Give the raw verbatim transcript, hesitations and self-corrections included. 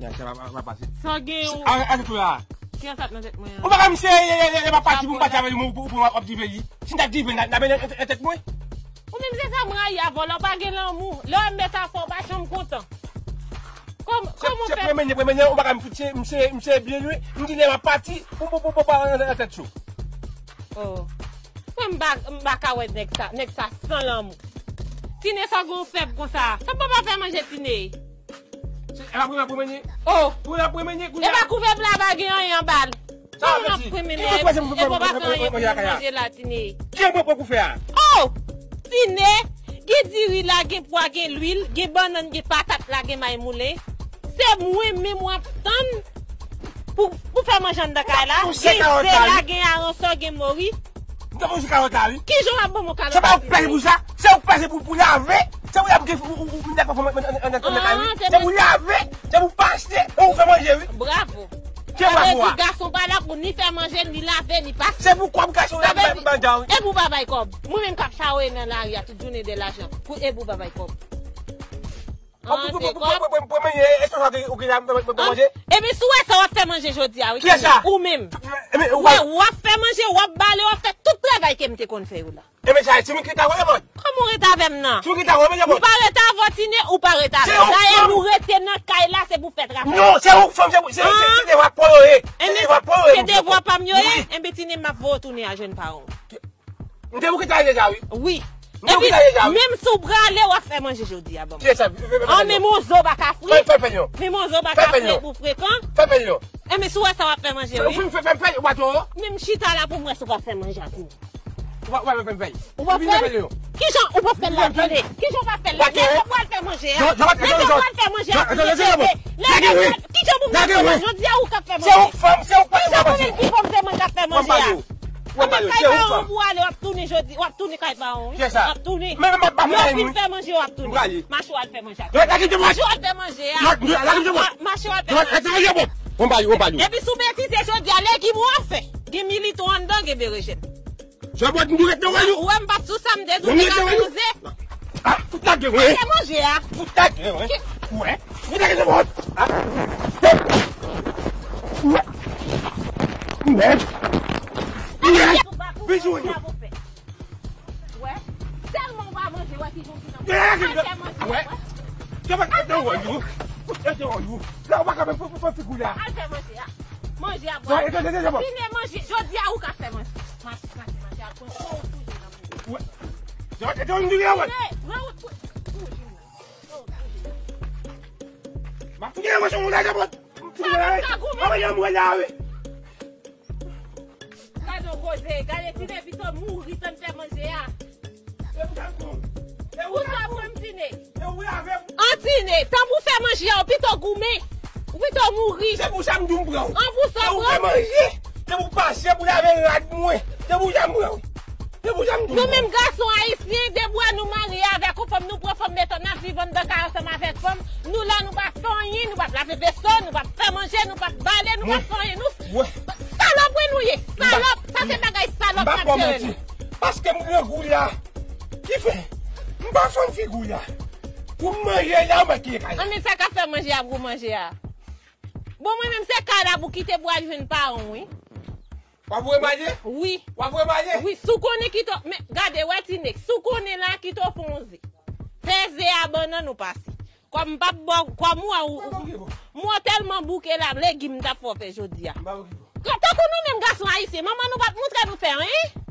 Sa pa, pa, pa pase. Sa gen ou. Arete tou la. Ki ansat nan tèt mwen an? Ou pa ka misye, e, e, e, e, pa pati pou m pati avè li, ou, ou, ou, w ap drive li. Si n ta drive, n a, n a mennen an, an tèt mwen. Ou menm se sa m rayi avè w, lè w pa gen lanmou. Lè w wè m mèt afè w pa janm kontan. Kòm, kòman w fè? Se premye, premye, ou pa ka m fout, se, m se, m se byen lwen, m di lè m ap pati, pou, pou, pou, pou, pa an, an tèt cho. Oh. Mwen m pa, m pa ka wè nèg sa, nèg sa san lanmou. Tine sa gon fèb konsa. Sa papa fè manje Tine. Se, e pa premye, premye. Oh. Pou la premye, e pa kouvèb la pa gen anyen anba l. Sa vle di. E papa fè anyen pou manje la Tine. Ki mwen pran pou fè a? Oh! Tine, gen diri la, gen pwa, gen lwil, gen bannann, gen patat la, gen may moulen. Se mwen menm w ap tann pou, pou fè manje anndan kay la. Gen ze la, gen aransò, gen mori. M te manje kawòt la, wi. Kijan w ap ban mwen kawòt la? Se pa ou k pèse pou sa? Se ou k pèse pou, pou lave? Se ou y ap gen ou, ou, ou, ou nèg pa fè anndan kay, wi. Se pou lave, se pou pase, e ou fè manje, wi. Bravo. Sa vle di gason pa la pou ni fè manje, ni lave, ni pase. Se pou kòb gason la bay pou banda, wi. E pou pa bay kòb. Mwen menm k ap chawoye nan lari a tout jounen de lajan. Pou, e pou pa bay kòb. An, se kòb. Epi si w wè sa w ap fè manje jodi a, wi. Ou menm. Ou wè, w ap fè manje, w ap bale, w ap fè tout travay ke m te konn fè yo la. Ebyen, sa, timoun ki ta wè mwen. Kòman w rete avè m nan? Timoun ki ta wè mwen, ou pa rete avè Tine, ou pa rete avè m. Dayè, nou rete nan kay la, se pou fè travay. Non, se ou k fanm, se, se, se, se devwa pa w yo ye. Se devwa pa w yo ye. Se devwa pa m yo ye? Ebyen, Tine, m ap voye w tounen al jwenn paran w. M te pou kite ale deja, wi. Wi. Epi, menm si w prale, w ap fè manje jodi a, ban m. An, men monzo pa ka fri. Fè, fè, fè, non. Men monzo pa ka fri pou frekan. Fè, fè, non. Enben, si w wè sa, w ap fè manje, wi. Fè, fè, fè, fè, ou pa twò. Men m chita la pou m wè si w p ap fè manje a tou. Ou pa, ou pa fè, fè, fè. Ou p ap fè? Kijan ou p ap fè l la, Tine? Kijan ou p ap fè l la? Lè w pral fè manje a. Lè w pral fè manje a, Tine, tande. Lè, lè, lè, kijan pou m fè manje? Jodi a, ou k ap fè manje. Se ou k fanm, se ou k pa fè manje. Kijan pou m ki fanm se mwen k ap fè manje a? Mwen pa yo, se ou k fanm. Kay paran w pou ale, w ap tounen jodi, w ap tounen kay paran w, wi. Kiyès sa? W ap tounen. Men, men, men, men, lè w fin fè manje, w ap tounen. Mache w al fè manje a. Mache w al fè manje a. Mache w al fè manje. Mwen pa yo, mwen pa yo. Epi si w betize jodi a, legim ou ap fè. Gen militon anndan, gen berejèn. Sa bòt m tou ret nan wè yo. Ou wè m pa t sou sa m te di w te ka fè manje. Ah, fout lage mwen. Fè manje a. Fout lage mwen. Wè. Fout lage mwen. Ah. Wè. Mèd. Mèd. Bijou yo. Wè. Tèlman w pa manje, wè ki jan w fè manje. Wè. Sa pa t nan wè yo. Fout lage mwen yo. La ou pa ka menm fè figou la. Al fè manje a. Manje a bwè. Tine manje. Jodi a ou ka fè manje. Mache, mache, mache, al pran fò ou toujou nan manje. Wè. Sa te yon diri wè. Pran ou tou, toujou nan. Fò ou toujou nan. M ap fouye wè son la depot. M fouye la. Mwen yon mwen la wi. Gade yon koze, gade Tine pito mouri tann fè manje a. Pou sa w pran m Tine? An Tine, tan pou fè manje a, ou pito goumen. Ou pito mouri. Se pou sa m di w m pran w. An pou sa w pran m. Se pou fè manje. Se pou pase, pou lave rad mwen. Se pou sa m pran w. Se pou sa m di w m pran w. Nou menm gason ayisyen, depi w wè nou marye avèk yon fanm, nou pran fanm, metan n ap viv anndan kay ansanm avèk fanm. Nou la, nou pa fè anyen, nou p ap lave veso, nou p ap fè manje, nou p ap bale, nou p ap fè anyen. Nou salòp wi nou ye. Salòp. Sa se bagay salòp natirèl. Paske m grangou la. Ki fè? M pa fann figi w la. Pou m manje la, ou mèt kite kay la. Anben sa k ap fè manje a pou manje a. Bon, mwen menm se kay la pou kite pou al jwenn paran w, wi. W ap voye m ale? Wi. W ap voye m ale? Wi, si w konnen kite w, men gade, wè Tine, si w konnen la, kite w fè yon ze. Fè ze a ban nan nou pase. Kòm m p ap ba w, kòm ou wè ou, mwen tèlman bouke la, legim m t ap fè w fè jodi a. Tankou nou menm gason ayisyen, manman nou p ap montre nou fè anyen.